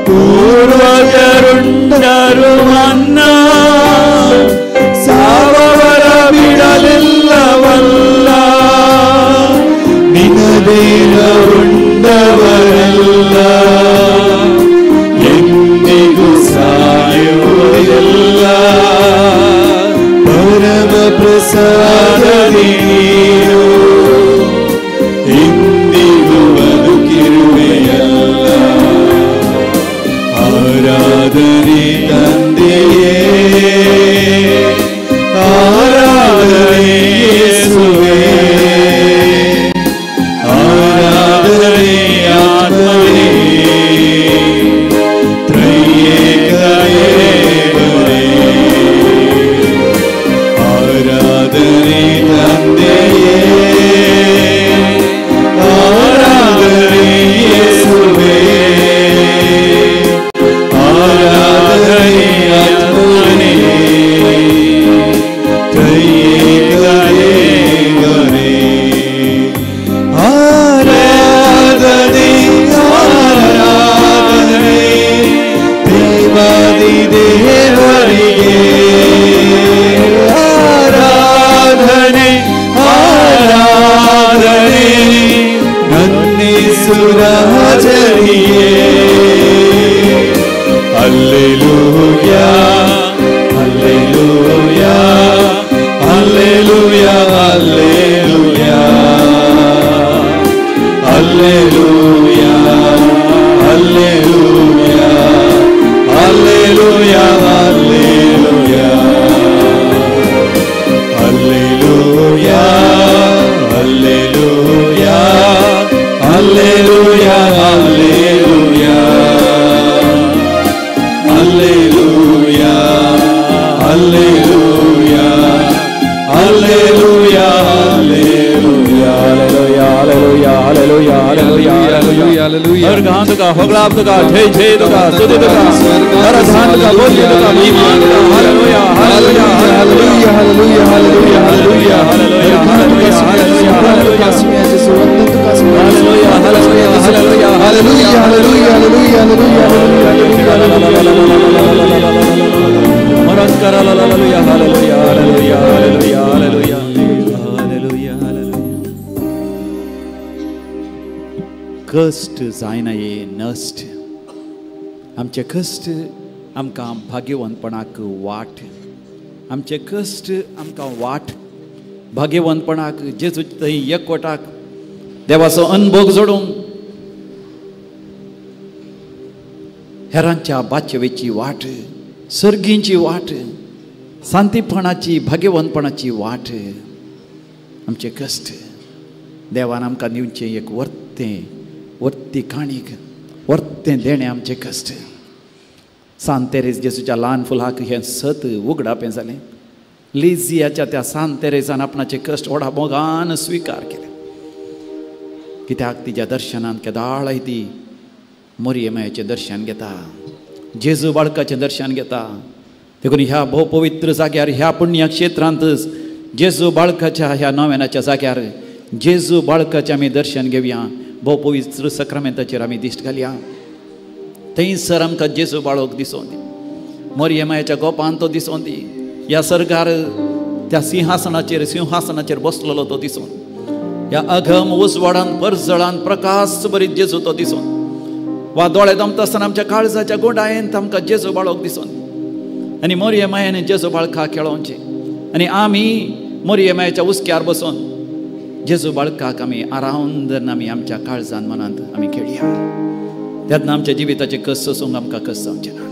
ಪೂರ್ವಜರುಂಡರು ಮನ್ನ ಸಾವವರ ಬಿಡಲಿಲ್ಲವಲ್ಲ. ನಿನದೇನ ಉಂಡವರೆಲ್ಲ ಎಂದಿಗೂ ಸಾಯುವುದಿಲ್ಲ. ಪರಮ ಪ್ರಸಾದದಿ ನೀನು ಇಂದಿಗೂ ಬದುಕಿರುವೆಯಲ್ಲ. ಆರಾಧನೆ ತಂದೆಯೇ, ಆರಾಧನೆ ಯೇಸುವೇ, ಆರಾಧನೆ ಆತ್ಮನೇ, ತ್ರೈಏಕ ದೇವರೇ. ಆರಾಧನೆ ತಂದೆಯೇ, ಆರಾಧನೆ ಯೇಸುವೇ, ಆರಾಧನೆ ಆತ್ಮನೇ, ತ್ರೈಏಕ ದೇವರೇ. ಆರಾಧನೆ ಆರಾಧನೆ ದೇವಾದಿ ದೇವರಿಗೆ, ಆರಾಧನೆ ಆರಾಧನೆ ನನ್ನೇಸುರಾಜರಿಗೆ. Alleluia, alleluia, alleluia, alleluia, alleluia, alleluia, alleluia, alleluia, alleluia, alleluia, alleluia, alleluia, alleluia, alleluia, alleluia, alleluia, hallelujah, hallelujah, hallelujah, hallelujah, hallelujah. स्वर्गांत का होगलाप का जय जय का स्तुति का आराधना का बोलिए का महिमा का। Hallelujah, hallelujah, hallelujah, hallelujah, hallelujah, hallelujah, hallelujah, hallelujah, hallelujah, hallelujah, hallelujah, hallelujah, hallelujah, hallelujah, hallelujah, hallelujah, hallelujah, hallelujah, hallelujah, hallelujah. कश्ट जायना ये नश्ट आमचे कश्ट आमकां भाग्यवंतपणाक वाट, आमचे कश्ट आमकां वाट भाग्यवंतपणाक, जेजू थंय एकवटाक देवाचो अनभोग जोडूंक हेरांच्या बाचवेची वाट, सर्गींची वाट, शांतीपणाची भाग्यवंतपणाची वाट. आमचे कश्ट देवान आमकां दिवचें एक वर्तें वर्ती काणीक वर्तें देणें आमचें कश्ट. सांत तेरेज जेजूच्या ल्हान फुलाक हें सत उगडापें जालें. लिजियाच्या त्या सांत तेरेजान आपणाचे कश्ट व्हडा मोगान स्विकार केले. कित्याक तिच्या दर्शनान केदाळय ती मोरये मायेचें दर्शन घेता, जेजू बाळकाचें दर्शन घेता. देखून ह्या भोव पवित्र जाग्यार, ह्या पुण्य क्षेत्रांत जेजू बाळकाच्या ह्या नव्यानाच्या जाग्यार जेजू बाळकाचें आमी दर्शन घेवया. भोव पवित्र सक्रामेंताचेर आमी दिश्ट घालया. थंयसर आमकां जेजू बाळक दिसों दी, मोरये मायेच्या गोपान तो दिसों दी, ह्या सर्गार त्या सिंहासनाचेर सिंहासनाचेर बसलेलो तो दिसों, ह्या अघम उजवाडान परजळान प्रकाश बरीत जेजू तो दिसों, वा दोळे दमता आसतना आमच्या काळजाच्या गोंडायेन आमकां जेजू बाळक दिसों. आनी मोरये मायेन जेजू बाळकाक खेळोवचें आनी आमी मोरये मायेच्या हुस्क्यार बसून जेजू बाळकाक आमी आरावन आमी आमच्या काळजान मनांत आमी खेळया. तेन्ना आमच्या जिविताचे कश्ट सोसूंक आमकां कश्ट जावचें ना.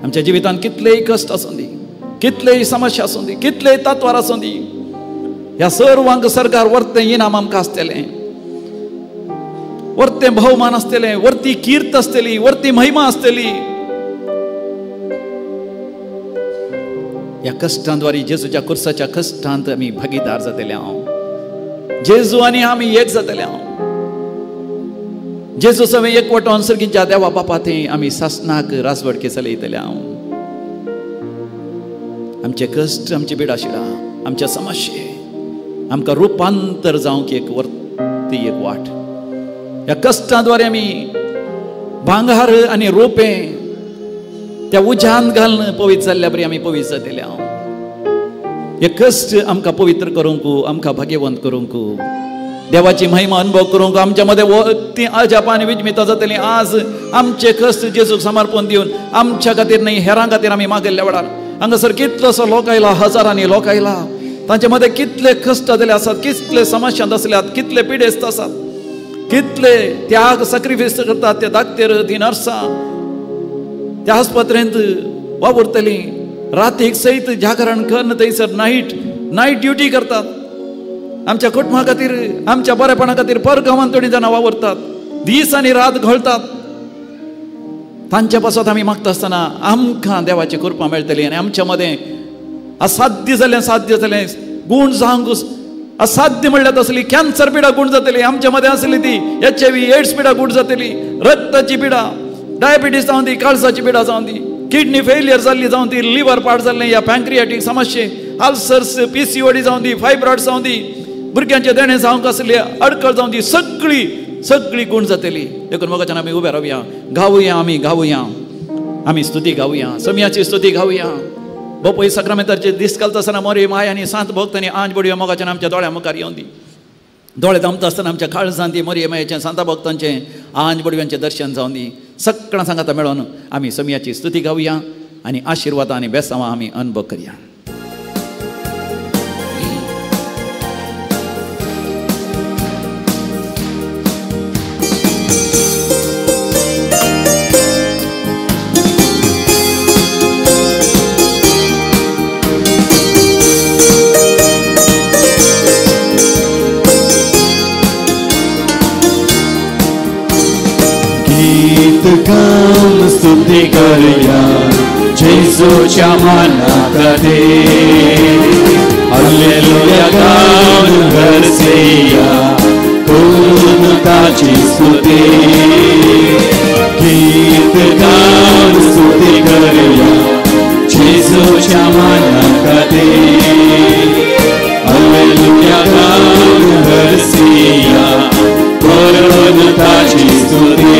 आमच्या जिवितांत कितलेय कश्ट आसूं दी, कितलेय समस्या आसूं दी, कितलेय तत्वार आसूं दी, ह्या सर्वांक सरकार वर्तें इनाम आमकां आसतलें, वर्तें भोवमान आसतलें, वर्ती कीर्त आसतली, वर्ती महिमा आसतली. ह्या कश्टांद्वारी जेजूच्या कुर्साच्या कश्टांत आमी भागीदार जातले. हांव जेजू आनी आमी एक जातले. हांव जेजू सगळें एकवटोन सर्गीच्या देवा बापा थंय आमी सासनाक राजवडके चलयतले. हांव आमचे कश्ट, आमची बिडाशिडां, आमच्या समस्ये आमकां रुपांतर जावंक एक वर्ती एक वाट. ह्या कश्टांद्वारे आमी भांगार आनी रोपें त्या उज्यांत घालून पवित्र जाल्ल्या बरी आमी पवित्र जातले. हांव हे कश्ट आमकां पवित्र करूंक, आमकां भाग्यवंत करूंक, देवाची महिमा अनुभव करूंक, आमच्या मदें ती अजापां आनी विजमितां जातलीं. आज आमचे कश्ट जेजूक समर्पण दिवन आमच्या खातीर न्हय हेरां खातीर आमी मागिल्ल्या वेळार हांगासर कितलोसो लोक आयला, हजारांनी लोक आयला. तांचे मदें कितले कश्ट जाल्ले आसात, कितले समस्यांत आसल्यात, कितले पिडेस्त आसात, कितले त्याग सॅक्रिफायस करतात ते दाक्तेर, ती नर्सां त्या आस्पत्रेंत वावुरतलीं, रातीक सयत जागरण करून थंयसर नायट ड्युटी करतात. आमच्या कुटुंबा खातीर, आमच्या बरेपणा खातीर परगांवांत थोडीं जाणां वावुरतात, दीस आनी रात घोळटात. तांच्या पासत आमी मागता आसतना आमकां देवाची कृपा मेळटली आनी आमच्या मदें असाध्य जालें साध्य जालें, गूण जावंक असाध्य म्हणल्यार तसली कॅन्सर पिडा गूण जातली आमच्या मदें आसली ती HIV AIDS पिडा गूण जातली, रक्ताची पिडा, डायबिटीज जावं दी, काळजाची पिडा जावं दी, किडनी फेलियर जाल्ली जावं ती, लिवर पाड जाल्लें या पँक्रियाटीक समस्ये, अल्सर्स, PCOD जावं दी, फायब्रॉइड जावं दी, भुरग्यांचे देणें जावंक आसली अडकळ जावं दी, सगळी सगळी गूण जातली. देखून मोगाच्यान आमी उबे रावया, गावया, आमी गावया, आमी स्तुती गावया, समयाची स्तुती गावया. बापूय साक्रामेंताचे दीस घालता आसतना मोरी माय आनी सांत भक्त आनी आंज बडयो मोगाच्यान आमच्या दोळ्या मुखार येवन दी. दोळे दामता आसतना आमच्या काळजांत ती मोरये मायेचें सांता भक्तांचें आंज बडव्यांचें दर्शन जावन दी. सगळ्यां सांगाता मेळोन आमी समयाची स्तुती गावया आनी आशिर्वाद आनी बेसांवां आमी अनुभव करया. गाऊन स्तुती करूया जेजूच्या मानाखातीर, हालेलुया गाऊन गरजेया करून ताची स्तुती. गीत गाऊन स्तुती करूया जेजूच्या मानाखातीर, हालेलुया गाऊन गरजेया करून ताची स्तुती.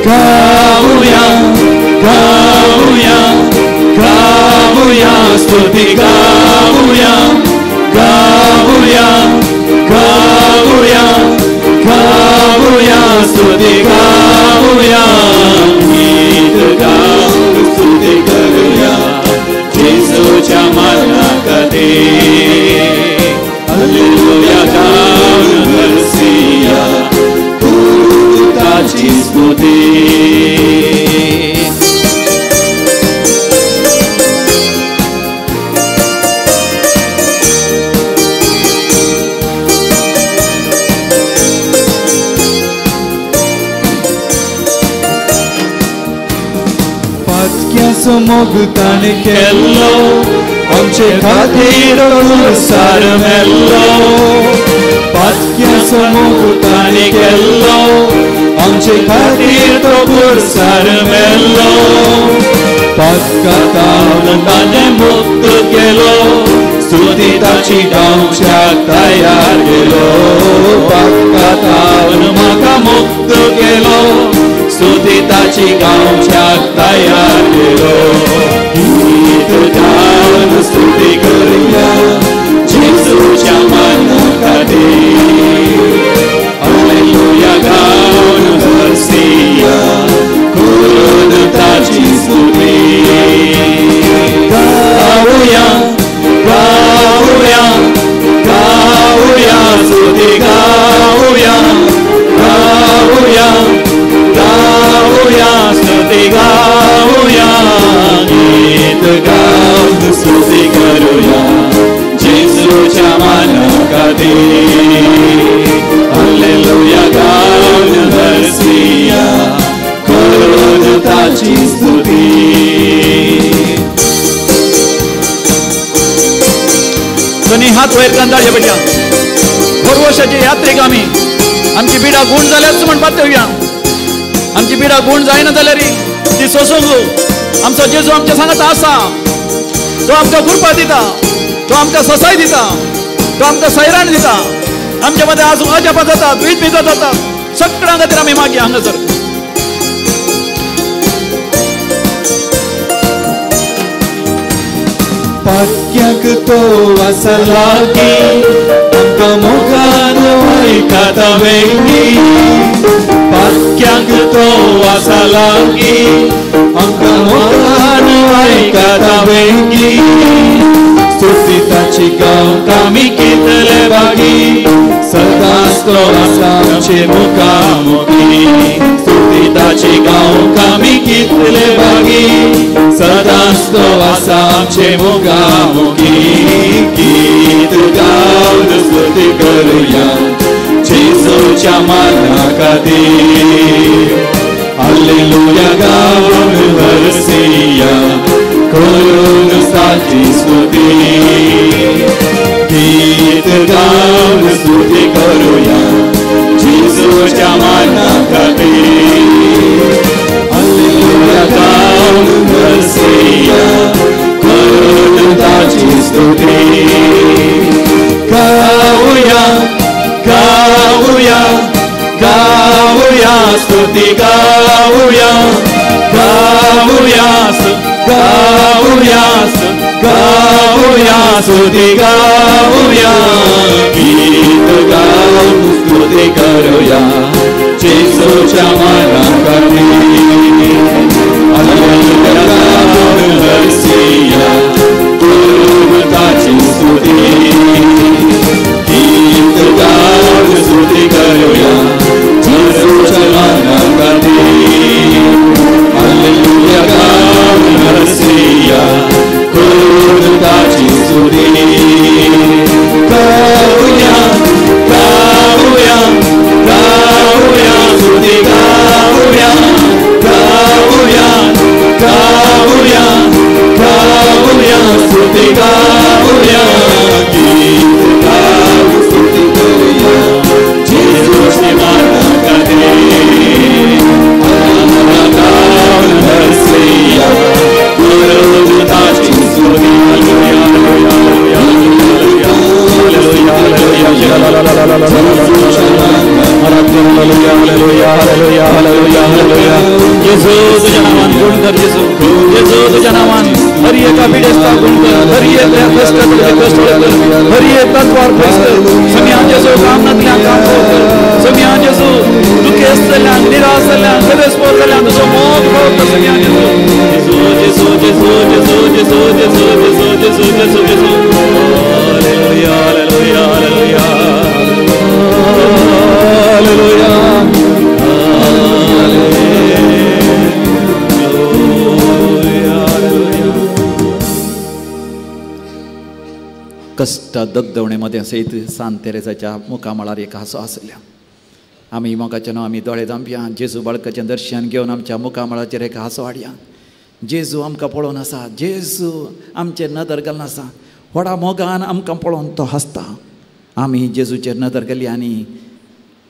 गाऊया गाऊया गाऊया स्तुती गाऊया गाऊया गाऊया गाऊया स्तुती गाऊया. गीत गाऊन स्तुती करूया जेजूच्या मानाखातीर, हालेलुया गाऊन गरजेया ताची स्तुती. पातक्याचो मोग ताणें केल्लो आमचे खातीर सार मेल्लो, पातक्याचो मोग ताणें केल्लो आमचे खातीर तो पुरसार मेल्लो. पातकांतावन ताणें मुक्त केलो, स्तुती ताची गावच्याक तयार केलो. पातकांतावन म्हाका मुक्त केलो, स्तुती ताची गावच्याक तयार केलो. गीत गावन स्तुती करूया जेजूच्या मानाखातीर, हालेलुया गाऊन हरसिया करून ताची स्तुती. गाऊया गाऊया गाऊया स्तुती गाऊया गाऊया गाऊया स्तुती गाऊया. गीत गाऊन स्तुती करूया जेजूच्या मानाखातीर, हालेलुया गाऊन हरसिया करून ताची स्तुती. दोन्ही हात वयर कंदाळचे बेट्या. भरवशाचे यात्रेक आमी आमची पिडा गूण जाल्याच म्हण पातळया, आमची पिडा गूण जायना जाल्यार ती सोसूंक आमचो जेजू आमच्या सांगात आसा. तो आमकां कृपा दिता, तो आमकां ससाय दिता, तो आमकां सैराण दिता. आमच्या मदें आज अजापां जातात, विजमितां जातात. सगळ्यां खातीर आमी मागया हांगासर. पाक्याक तो आसा लागीं आमकां मोगान वळखता वेंगी पाक्याक तो आसा लागीं आमकां मोगान वळखता वेंगी स्तुती ताची गावंक आमी कितले भागी सदांच तो आसा आमचे मुखामुखी स्तुती ताची गावंक आमी कितले भागी सदांच तो आसा आमचे मुखामुखी गीत गावन स्तुती करुया जेजूच्या माना खातीर हालेलुया गावन हरसिया करून ताची स्तुती गीत गावन स्तुती करुया जेजूच्या माना खातीर हालेलुया गावन हरसिया करून ताची स्तुती गाऊया गाऊया गाऊया स्तुती गाऊया गाऊया गाऊया गाऊया स्तुती गाऊया गीत गाऊन स्तुती करूया जेजूच्या माना खातीर हालेलुया गाऊन हरसिया करून ताची स्तुती गीत गाऊन स्तुती करूया जेजूच्या माना खातीर हालेलुया गाऊन हरसिया करून ताची स्तुती गाऊया गाऊया गाऊया स्तुती गाऊया गाऊया गाऊया गाऊया स्तुती गाऊया गीत गाऊन स्तुती करूया जेजूच्या माना खातीर हालेलुया गाऊन हरसिया करून ताची स्तुती जेजू तुझ्या नावान गुण कर जेजू जेजू तुझ्या नावान हर एका पिडेस्ता गुण कर हर एक कष्ट कष्ट कर हर एक तत्वार कर समिया जेजू काम नातल्या काम कर समिया जेजू दुखेस्त जाल्ल्यान निराश जाल्ल्यान सदस्पोर जाल्ल्यान तुजो मोग पावता समिया जेजू जेजू जेजू जेजू जेजू जेजू जेजू जेजू जेजू जेजू हालेलुया हालेलुया हालेलुया हालेलुया कश्ट दगदवणे मदें सयत सांत तेरेजाच्या मुखामळार एक हांसो आसल्या आमी मोगाचे नांव आमी दोळे धांपया जेजू बाळकाचें दर्शन घेवन आमच्या मुखामळाचेर एक हांसो हाडया जेजू आमकां पळोवन आसा जेजू आमचेर नदर घालून आसा व्हडा मोगान आमकां पळोवन तो हांसता आमी जेजूचेर नदर घाली आनी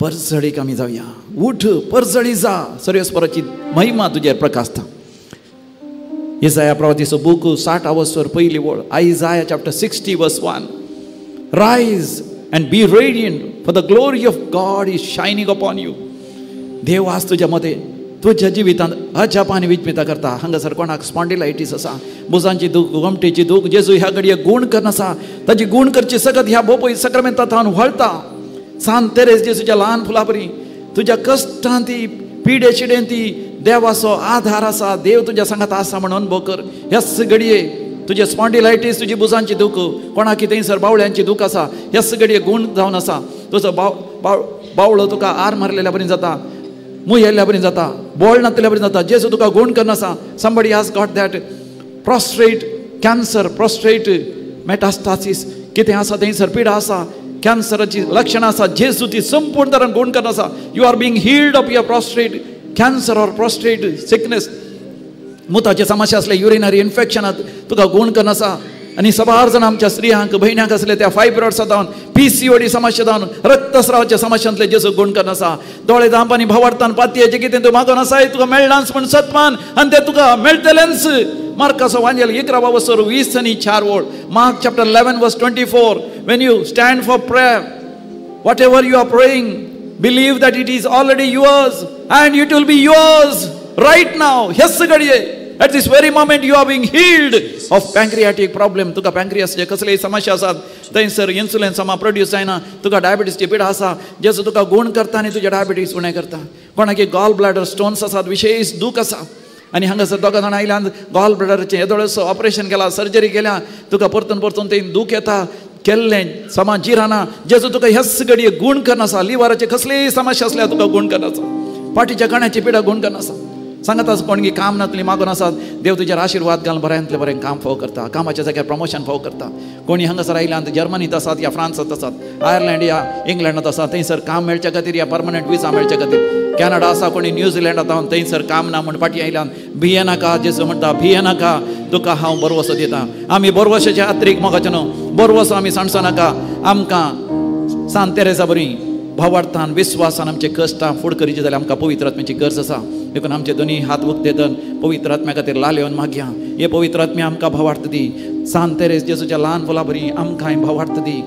परजळीक आमी जावया उठ परजळी जा सर्वेस्पराची महिमा तुजेर प्रकाशता इजाया प्रवातीचो बूक 60 अवसर पयली वळ Isaiah chapter 60 verse 1 rise and be radiant for the glory of God is shining upon you. देव आज तुज्या मदें तुज्या जिवितांत अजाप आनी विजमिता करता. हांगासर कोणाक स्पॉन्डिलायटीस आसा, भुजांची दूख, गोमटेची दूख, जेजू ह्या घडये गूण करनासा, ताजी गूण करची सगत ह्या बोपय सक्रामेंता थावन व्हळता. सांत तेरेज जेजूच्या ल्हान फुलां बरी तुज्या कश्टांत ती पिडे शिडेन ती देवाचो आधार आसा, देव तुज्या सांगात आसा म्हण अनुभव कर. ह्याच घडये तुजे स्पॉन्डिलायटीस, तुजी भुजांची दूख, कोणाक थंयसर बावळ्यांची दूख आसा, ह्याच घडये गूण जावन आसा. तुजो बावळो तुका आर मारलेल्या बरी जाता, मुयेल्ल्या बरी जाता, बोळ नातल्या बरी जाता. जेजू तुका गूण करनासा. Somebody has got that prostate cancer, prostate metastasis कितें आसा थंयसर पिडा आसा, कॅन्सराची लक्षणां आसा, जेजू ती संपूर्ण तरान गूण करनासा. You are being healed of your prostate cancer or prostate sickness. मुताचे समस्या आसले, युरिनरी इन्फेक्शनात तुका गूण करनासा. आनी सबार जाण आमच्या स्त्रियांक भयण्यांक आसले त्या फायब्रॉड्सा जावन, PCOD समस्या जावन, रक्तस्रावाच्या समस्यांतले जेजू गूण करनासा. दोळे धांप आनी भावार्थान पातयेचें कितें तूं मागोन आसाय तुका मेळनाच म्हण सतमान आनी तें तुका मेळटलेंच. मार्काचो वांजेल 11 वसर 20 आनी 4 वळ, Mark chapter 11 verse 24. When you stand for prayer, whatever you are praying, believe that it is already yours and it will be yours right now. ह्याच घडये At this very moment you are being healed of pancreatic problem. तुका पँक्रियासचे कसलेय समस्या आसात, थंयसर insulin समा produce जायना, तुका डायबिटीसची पिडा आसा, जेजू तुका गूण करता आनी तुज्या डायबिटीस उणें करता. कोणाकी गॉल ब्लॅडर स्टोन्स आसात, विशेश दूख आसा आनी हांगासर दोगां जाणां आयल्यान गॉल ब्लॅडरचें येदोळसो ऑपरेशन केलां, सर्जरी केल्या, तुका परतून परतून थंय दूख येता, केल्लें समा जिराना. जेजू तुका ह्याच घडये गूण करना आसा. लिवराचे कसलेय समस्या आसल्यार तुका गूण करना आसा. फाटीच्या कण्याची पिडा गूण करना आसा. सांगत आसा कोणगी काम नातली मागून आसात, देव तुजेर आशिर्वाद घालून बऱ्यांतलें बरें काम फाव करता, कामाच्या जाग्यार प्रमोशन फाव करता. कोणी हांगासर आयल्यान जर्मनीत आसात या फ्रांसांत आसात, आयर्लंड या इंग्लंडांत आसात, थंयसर काम मेळच्या खातीर या परमनंट विजा मेळच्या खातीर. कॅनडा आसा, कोणी न्यूझिलंडांत आसा, थंयसर काम ना म्हूण फाटीं आयल्यान भिये नाका. जेजू म्हणटा भिये नाका, तुका हांव बरवसो दिता. आमी बरवशाचे आत्रीक मोगाचें न्हू, बरवसो आमी सांडचो नाका. आमकां सांत तेरेसा बरी भावार्थान विस्वासान आमचे कश्टां फुड करीचे जाल्यार आमकां पवित्र आत्म्याची गरज आसा. देखून आमचे दोनी हात उक्ते धरून पवित्र आत्म्या खातीर लालेवन मागया. हे पवित्र आत्म्या आमकां भावार्थ दी. सांत तेरेस जेजूच्या ल्हान फुलां बरी आमकांय भावार्थ दी.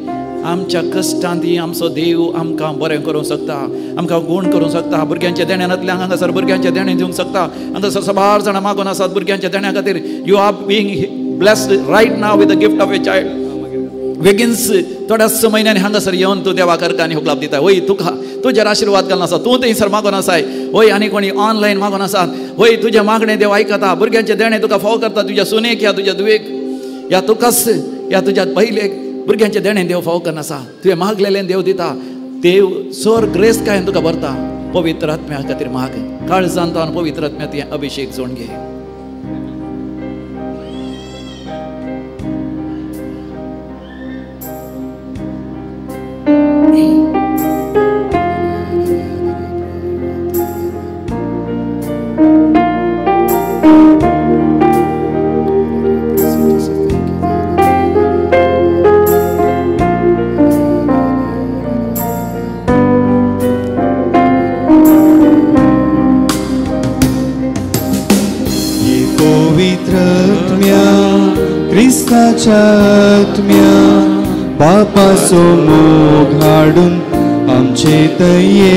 आमच्या कश्टांत आमचो देव आमकां बरें करूंक शकता, आमकां गूण करूंक शकता. भुरग्यांच्या देण्या नातल्यान हांगासर भुरग्यांचें देणें दिवंक शकता. हांगासर साबार जाणां मागून आसात भुरग्यांच्या देण्या खातीर. You are being blessed right now with the gift of a child. बेगीनच थोड्याच म्हयन्यांनी हांगासर येवन तूं देवाक अर्घ आनी हुकलाप दिता. वय तुका तुजेर आशिर्वाद घालून आसा, तूं थंयसर मागून आसाय. वय आनी कोणी ऑनलायन मागून आसात, वय तुजें मागणें देव आयकता. भुरग्यांचें देणें तुका फाव करता, तुज्या सुनेक या तुज्या धुवेक या तुकाच या तुज्या बैलेक भुरग्यांचें देणें देव फाव करना आसा. तुवें मागलेलें देव दिता. देव सोर ग्रेस कांय तुका भरता. पवित्र आत्म्या खातीर माग, काळजान तावन पवित्र आत्म्या तुवें अभिशेक जोड घे. आत्म्या बापाचो मोग हाडून आमचे तये,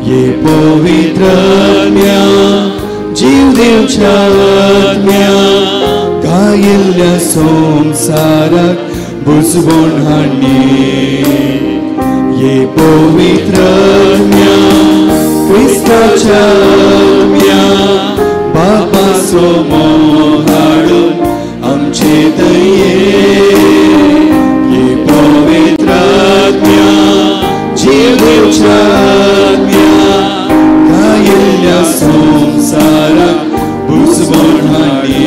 ये पवित्र आत्म्या जीव दिवच्या आत्म्या गायिल्ल्या संवसाराक बुजवण हाडणे, ये पवित्र आत्म्या क्रिस्ताच्या आत्म्या बापाचो मोग हाडून आमचे दये, ये पवित्र आत्म्या जीव दिवच्या आत्म्या गायिल्ल्या संवसाराक बुजवण हाडणे.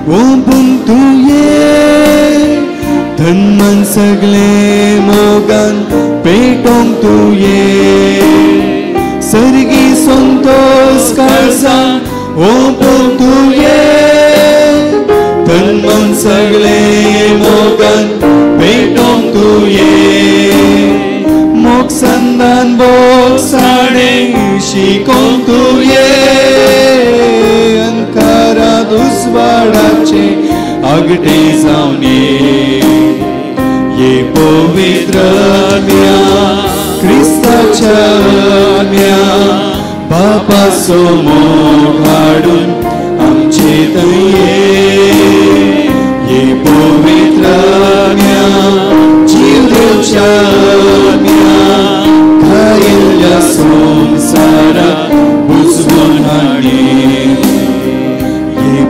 ओंपून तुये धनमन सगळे मोगान पेटोवंक तुये, सर्गी संतोष काळजान ओंपून तुये धनमन सगळे मोगान पेटोवंक तुये, मोग संदान बोगसाणे शिकोवंक तुये, दुस्वाडाचे आगटे जावने, ये पवित्र आत्म्या क्रिस्ताच्या आत्म्या बापाचो मोग हाडून आमचे तये, ये पवित्र आत्म्या जीव दिवच्या आत्म्या गायिल्ल्या संवसाराक बुजवण हाडणे,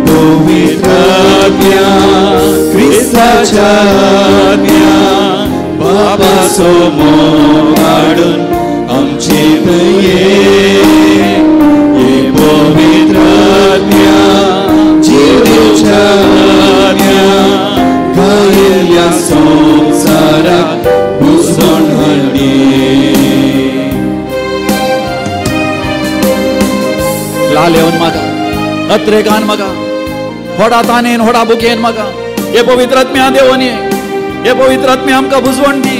पवित्र आत्म्या क्रिस्ताच्या आत्म्या बापाचो मोग हाडून आमचे दये, ये पवित्र आत्म्या जीव दिवच्या आत्म्या गायिल्ल्या संवसाराक बुजवण हाडणे. लाल येवन मागा, अत्रेगान मागा. व्हडा तानेन व्हडा भुकेन म्हाका हे पवित्र आत्म्या देवानी, हे पवित्र आत्म्या आमकां बुजवण दी.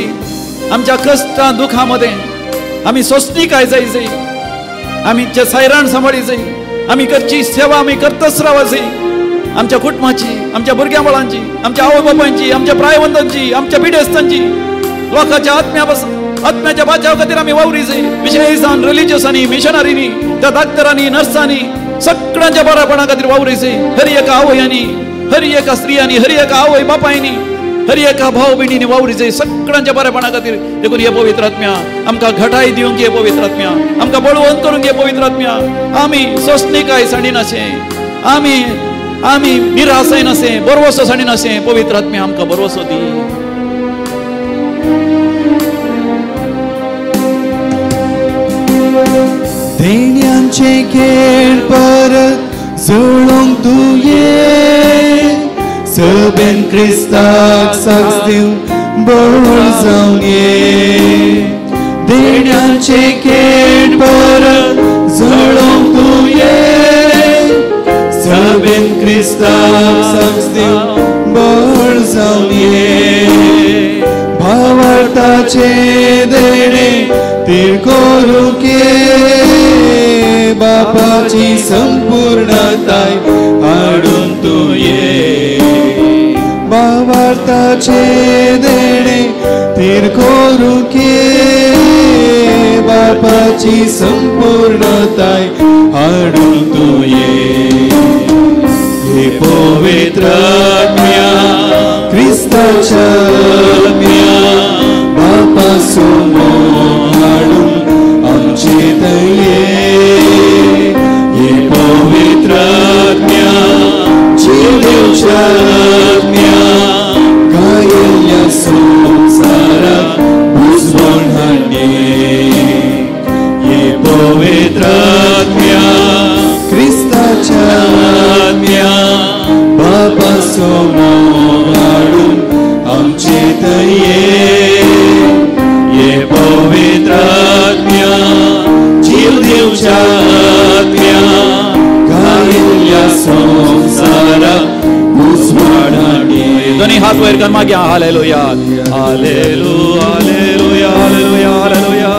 आमच्या कश्टां दुखां मदें आमी सोंसणीकाय जाय जाय, आमी सायराण सांबाळी जाय, आमी करची सेवा आमी करतच रावा जाय. आमच्या कुटुंबाची, आमच्या भुरग्यां बाळांची, आमच्या आवय बापायची, आमच्या प्रायवंतांची, आमच्या पिडेस्तांची, लोकांच्या आत्म्या आत्म्याच्या बाचाव खातीर आमी वावरी जाय. विशेषान रिलिजियसांनी, मिशनरींनी, त्या डाक्टरांनी, नर्सांनी, सगळ्यांच्या बरेपणा खातीर वावरी जाय. हर एका आवयांनी, हर एका स्त्रियांनी, हर एका आवय बापायनी, हर एका भाव भयणींनी वावरी जाय सगळ्यांच्या बरेपणा खातीर. देखून हे पवित्र आत्म्या आमकां घटाय दिवंक, हे पवित्र आत्म्या आमकां बळवंत करूंक, हे पवित्र आत्म्या आमी सोंसणीकाय सांडिनाशें, आमी आमी निरासाय नासें, बरवसो सांडिनाशें. पवित्र आत्म्या आमकां बरवसो दी. देण्यांचे खेळ परत जोडूंक तूं ये, सभेन क्रिस्ताक साक्ष दिवंक बळ जावन ये. देण्यांचे खेळ परत जोडूंक तूं ये, सभेन क्रिस्ताक साक्ष दिवंक बळ जावन ये. भावार्थाचे देणे तीर करूंक ये, बापाची संपूर्णताय हाडून तूं ये. भावार्थाचे देणे तीर करूंक ये, बापाची संपूर्णताय हाडून तूं ये. हे पवित्र आत्म्या क्रिस्ताच्या आत्म्या, बापा समोर हाडून आमचे दये. हे पवित्र आत्म्या जीव दिवच्या आत्म्या, गायिल्ल्या संवसाराक बुजवण हाडणे. हे पवित्र आत्म्या क्रिस्ताच्या आत्म्या, बापा समोर हाडून आमचे दये. हे पवित्र आत्म्या जीव दिवच्या आत्म्या, गायिल्ल्या संवसाराक बुजवण हाडणे. दोन्ही हात वयर कर मागीर hallelujah hallelujah hallelujah hallelujah hallelujah hallelujah.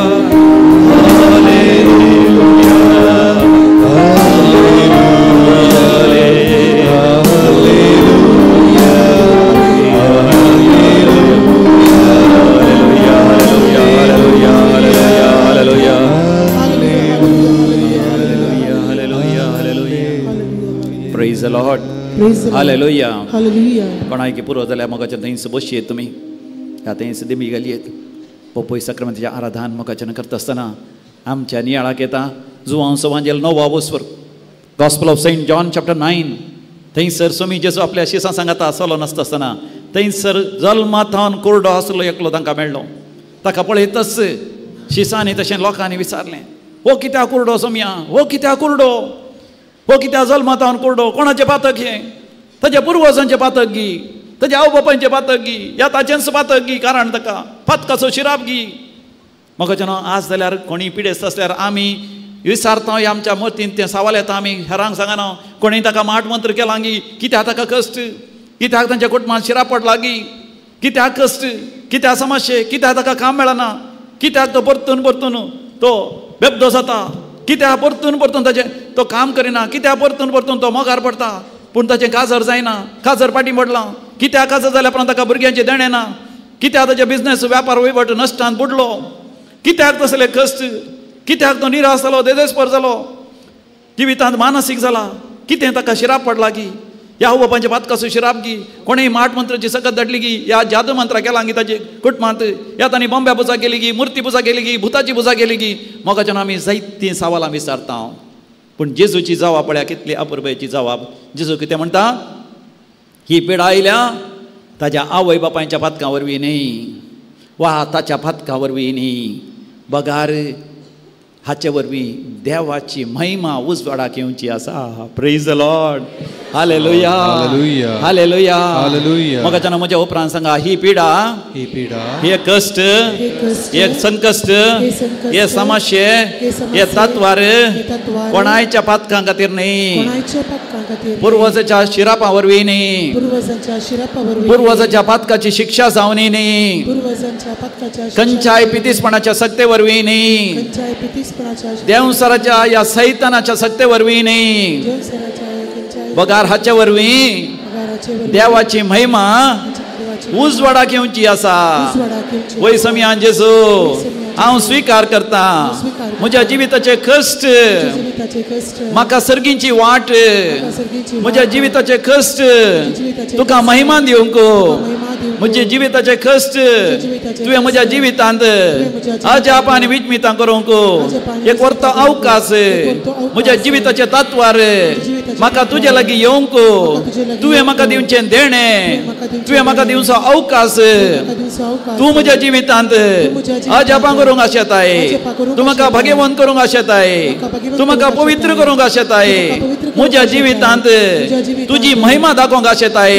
Praise the Lord. Hallelujah. Hallelujah. कोणायकी पुरो जाल्यार मोगाच्या थंयस बसयेत तुमी, ह्या थंयस दिमी घालयेत. पोपोय साक्रमेंताचें आराधन मोगाच्यान करता आसतना आमच्या नियाळाक येता जुवांव सवांजेल नवो वस्वर gospel of Saint John chapter 9. थंयसर स्वामी जेजू आपल्या शिसां सांगाता चलो नासता आसतना थंयसर जल्माथावन कोरडो आसलो एकलो तांकां मेळ्ळो. ताका पळयतच शिसांनी तशें लोकांनी विचारलें, हो कित्याक कुरडो सोमया, हो कित्याक कुरडो, हो कित्याक जल्माथावन कुरडो, कोणाचें पातक हें, ताच्या पुर्वजांचें पातक गी, ताच्या आवय बापायचें पातक गी, ह्या ताचेंच पातक गी, कारण ताका पातकाचो शिराप गी. म्हाका आज जाल्यार कोणी पिडेस्त आसल्यार आमी विसारता, आमच्या मतीन तें सवाल येता, आमी हेरांक सांगना कोणी ताका माट मंत्र केला गी, कित्याक ताका कश्ट, कित्याक तांच्या कुटुंबान शिराप पडला गी, कित्याक कश्ट, कित्याक समस्ये, कित्याक ताका काम मेळना, कित्याक तो परतून परतून तो बेबदो जाता, कित्याक परतून परतून ताचें तो काम करिना, कित्याक परतून परतून तो मोगार पडटा पूण ताचें काजर जायना, काजर पाटी पडलां, कित्याक काजर जाल्या उपरांत ताका भुरग्यांचें देणें ना, कित्याक ताचे बिजनेस व्यापार वहिवट नश्टान बुडलो, कित्याक तसले कश्ट, कित्याक तो निराश जालो, देदेस्पर जालो, जिवितांत मानसीक जाला, कितें ताका शिराप पडला की, ह्या बापांच्या पातकाचो शिराप गी, कोणेय माट मंत्राची सकत धाडली गी, ह्या जादू मंत्रा केला गी ताचे कुटुंबांत, ह्या तांणी बॉम्ब्या पुजा केली गी, मुर्ती पुजा केली गी, भुताची पुजा केली गी. मोगाच्यान आमी जायतीं सवालां विचारता पूण जेजूची जवाब पळया कितली अपुरबायेची जवाब. जेजू कितें म्हणटा, ही पिडा आयल्या ताज्या आवय बापायच्या पातकां वरवीं न्ही वा ताच्या पातकां वरवीं न्ही, बगार हाचे वरवीं देवाची महिमा उजवाडाक येवची आसा. Praise the Lord. हालेलुया, हालेलुया, हालेलुया, हालेलुया. मोगाच्यान म्हज्या उपरांत सांगा, ही पिडा, ही पिडा, हे कश्ट, हे संकश्ट, हे समस्ये, हे तत्वार कोणायच्या पातकां खातीर न्ही, पुर्वजाच्या शिरापा वरवीं न्ही, पुर्वजाच्या पातकाची शिक्षा जावनी न्ही, खंयच्याय पितीसपणाच्या सक्ते वरवीं न्ही, देवसराच्या या सैतानाच्या सक्ते वरवीं न्ही, बगार हाचे वरवीं देवाची महिमा उजवाडाक येवची आसा. वय समियान जेजू, हांव स्विकार करता म्हज्या जिविताचे कश्ट, म्हाका सर्गींची वाट, म्हज्या जिविताचे कश्ट तुका महिमा दिवंक, म्हज्या जिविताचे कश्ट तुवें म्हज्या जिवितांत अजाप आनी विजमितां करूंक एक वर्तो अवकाश, म्हज्या जिविताचे तत्वार म्हाका तुजे लागीं येवंक तुवें म्हाका दिवचें देणें, तुवें म्हाका दिवचो अवकाश, तूं म्हज्या जिवितांत अजापां करूंक आशेताय, तूं म्हाका भाग्यवंत करूंक आशेताय, तूं म्हाका पवित्र करूंक आशेताय, म्हज्या जिवितांत तुजी महिमा दाखोवंक आशेताय.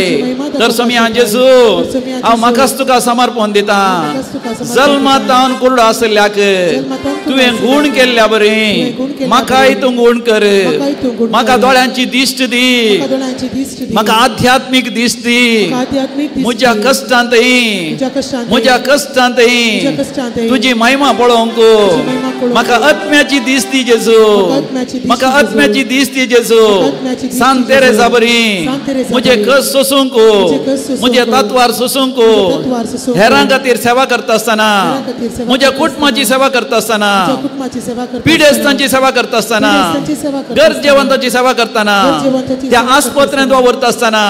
तर समियान जेजू, हांव म्हाकाच तुका समर्पण दिता. जल्मातावन कुरडो आशिल्ल्याक तुवें गूण केल्ल्या बरी म्हाकाय तूं गूण कर, म्हाका दोळ्यांची दिश्ट दी, म्हाका आध्यात्मीक दिश्ट दी, म्हज्या कश्टांतय, म्हज्या कश्टांतय तुजी महिमा पळोवंक म्हाका आत्म्याची दिश्ट दी जेजू, म्हाका आत्म्याची दिश्ट दी जेजू. सांत तेरेजा बरी म्हजे कश्ट सोसूंक, म्हजे तत्वार सोसूंक, हेरां खातीर सेवा करता आसतना, म्हज्या कुटुंबाची सेवा करता आसतना, पिडेस्तांची सेवा करता आसतना, गरजेवंताची सेवा करतना, त्या आस्पत्रेंत वावरता आसतना,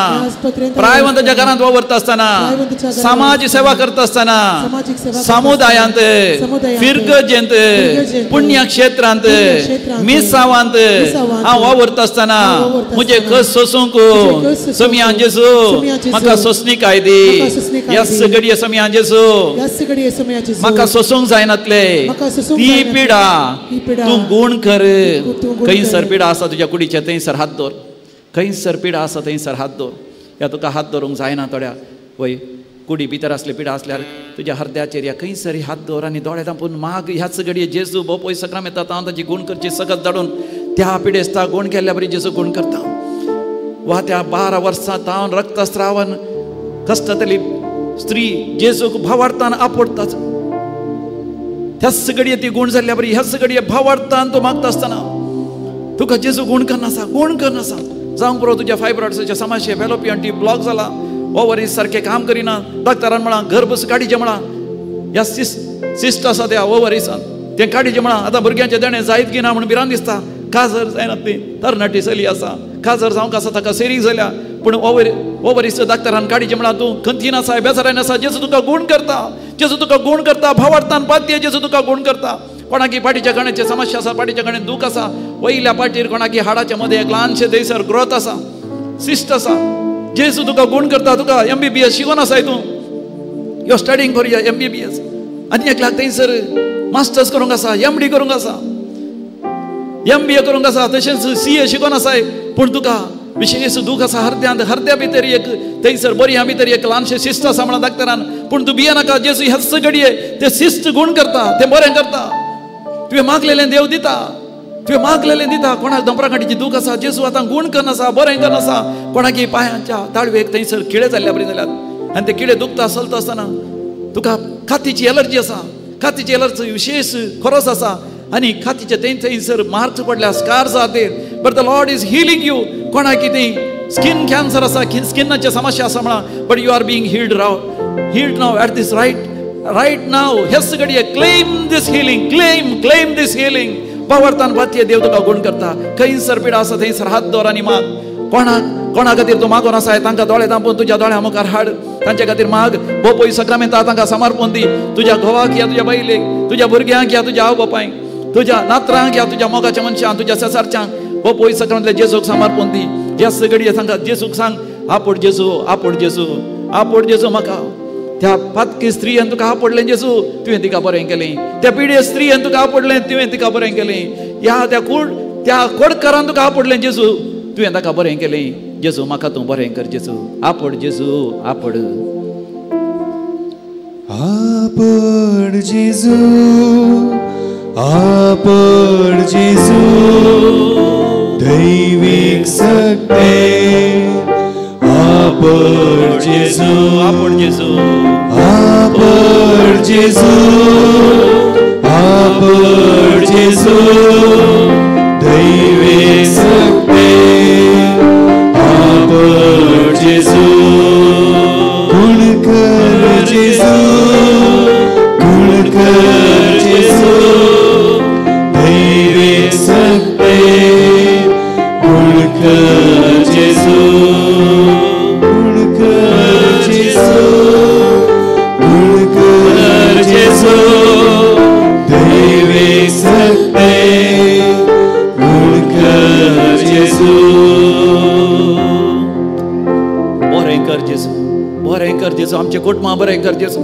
प्रायवंताच्या घरांत वावरता आसतना, समाज सेवा करता आसतना, समुदायांत, फिरगजेंत, पुण्यक्षेत्रांत, मिसावांत हांव वावरता आसतना म्हजे कश्ट सोसूंक समियान जेजू म्हाका सोंसणीकाय दी. ह्याच घडये समियान जेजू म्हाका सोसूंक जायनातले ती पिडा तूं गूण कर. खंयसर पिडा आसा तुज्या कुडीचे थंयसर हात दवर, खंयसर पिडा आसा थंयसर हात दवर. ह्या तुका हात धरूंक जायना थोड्या वय कुडी भितर आसले पिडा आसल्यार तुज्या हरद्याचेर ह्या खंयसर हात दवर आनी दोळे धांपून माग. ह्याच घडये जेजू भोव सक्रामेंत हांव ताची गूण करची सगत धाडून त्या पिडेस्ता गूण केल्ल्या बरी जेजू गूण करता. वा त्या 12 वर्सां तावन रक्तस्रावन कश्टांतली स्त्री जेजूक भावार्थान आपडटाच, त्याच घडये ती गूण जाल्ल्या बरी ह्याच घडये भावार्थान तूं मागता आसतना तुका जेजू गूण करनासा, गूण करनासा. जावंक पुरो तुज्या फायब्रॉइड्साच्या समस्या, फेलोपियन ट्यूब ब्लॉक जाला, ओवरीज सारकें काम करिना, डॉक्टरान म्हळां गर्भ काडीचें म्हळां, ह्या सिस्ट आसा त्या ओवरीसान तें काडीचें म्हळां. आतां भुरग्यांचें देणें जायत की ना म्हूण भिरांत दिसता, काजर जायना ती तरणाटी चली आसा, काजर जावंक आसा ताका सेरीक जाल्या, पूण ओवरीस डॉक्टरान काडीचें म्हळां. तूं खंतीन आसा, बेजारान आसा, जेजू तुका गूण करता, जेजू तुका गूण करता. भावार्थान पातये जेजू तुका गूण करता. कोणाकी पाटीच्या कण्याची समस्या आसा, पाटीच्या कण्यान दूख आसा, वयल्या पाटीर कोणाकी हाडाच्या मदें एक ल्हानशें थंयसर ग्रोथ आसा, सिस्ट आसा, जेजू तुका गूण करता. तुका MBBS शिकोन आसाय तूं, you are studying for your MBBS, आनी एकल्याक थंयसर मास्टर्स करूंक आसा, MD करूंक आसा, MBA करूंक आसा, तशेंच CA शिकोन आसाय, पूण तुका विशेष दूख आसा हरद्यांत, हरद्या भितर एक थंयसर बरी भितर एक ल्हानशें शिस्त आसा म्हणा डॉक्टरान, पूण तूं भियेनाका. जेजू ह्याच घडये तें शिस्त गूण करता, तें बरें करता. तुवें मागलेलें देव दिता, तुवें मागलेलें दिता. कोणाक दोंपरा काडीची दूख आसा, जेजू आतां गूण करनासा, बरें करनासा. कोणाकी पांयांच्या ताळवेक थंयसर किडे जाल्ल्या बरी जाल्यात आनी ते किडे दुखता चलता आसतना तुका कातीची एलर्जी आसा, कातीची एलर्जी विशेष खरोस आसा आनी कातीचे थंय थंयसर मार्क्स पडल्या, स्कार्स आसा ते, but the Lord is healing you. कोणाकी थंय स्किन कॅन्सर आसा, स्किनाचे समस्या आसा म्हणा, but you are being healed Rao, healed now at this right now. हेच घडये claim this healing, claim claim this healing. भावार्थान पातये देव तुका गूण करता. खंयसर पिडा आसा थंयसर हात दवर आनी माग. कोणाक कोणा खातीर तूं मागून आसाय तांकां दोळे धांपून तुज्या दोळ्या मुखार हाड, तांचे खातीर माग. बोपय सक्रामेंता तांकां समर्पण दी. तुज्या घोवाक या तुज्या बायलेक, तुज्या भुरग्यांक या तुज्या आवय बापायक, तुज्या नातरांक या तुज्या मोगाच्या मनशांक, तुज्या शेजारच्यांक बोपय सक्रामेंतल्या जेजूक समर्पण दी. ह्याच घडये तांकां जेजूक सांग, आपोड जेजू, आपोड जेजू, आपोड जेजू म्हाका. त्या पातकी स्त्रियेन तुका आपडलें जेजू, तुवें तिका बरें केलें. त्या पिडे स्त्रियेन तुका आपडलें, तुवें तिका बरें केलें. ह्या त्या त्या कोडकारान तुका आपडलें जेजू, तुवें ताका बरें केलें. जेजू म्हाका तूं बरें कर जेजू. आपड जेजू आपड. आपड जेजू आपड जेजू दैवीक सक्ते. आपड जेजू आपड जेजू आपड जेजू आपड जेजू दैवीक सक्ते. आपड जेजू गुण कर जेजू गुण कर जेजू दैवीक सक्ते. गुण कर जेजू गुण कर जेजू गुण कर जेजू दैवीक सक्ते. गुण कर जेजू. बरें कर जेजू बरें कर जेजू. आमचें कुटुंबां बरें कर जेजू.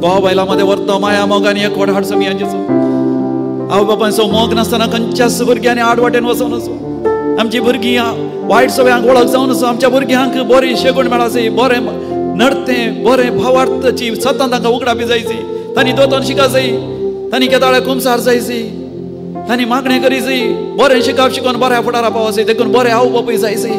घोव बायलां मदें व्हरतो माया मोगान एकवट हाड समिया जेजू. आवय बापायचो मोग नासतना खंयच्याच भुरग्यांनी आड वाटेन वचोन आसो. आमची भुरगीं वायट सवयांक वळख जावन आसो. आमच्या भुरग्यांक बरी शेगूण मेळासी, बरें नडतें बरें भावार्थाची सतान तांकां उगडापी जायची. तांणी दोतोन शिका जाय, तांणी केदाळे कुमसार जायची, तांणी मागणें करी जाय, बरें शिकाप शिकोन बऱ्या फुडारा पावसी. देखून बरें आवय बापूय जायची.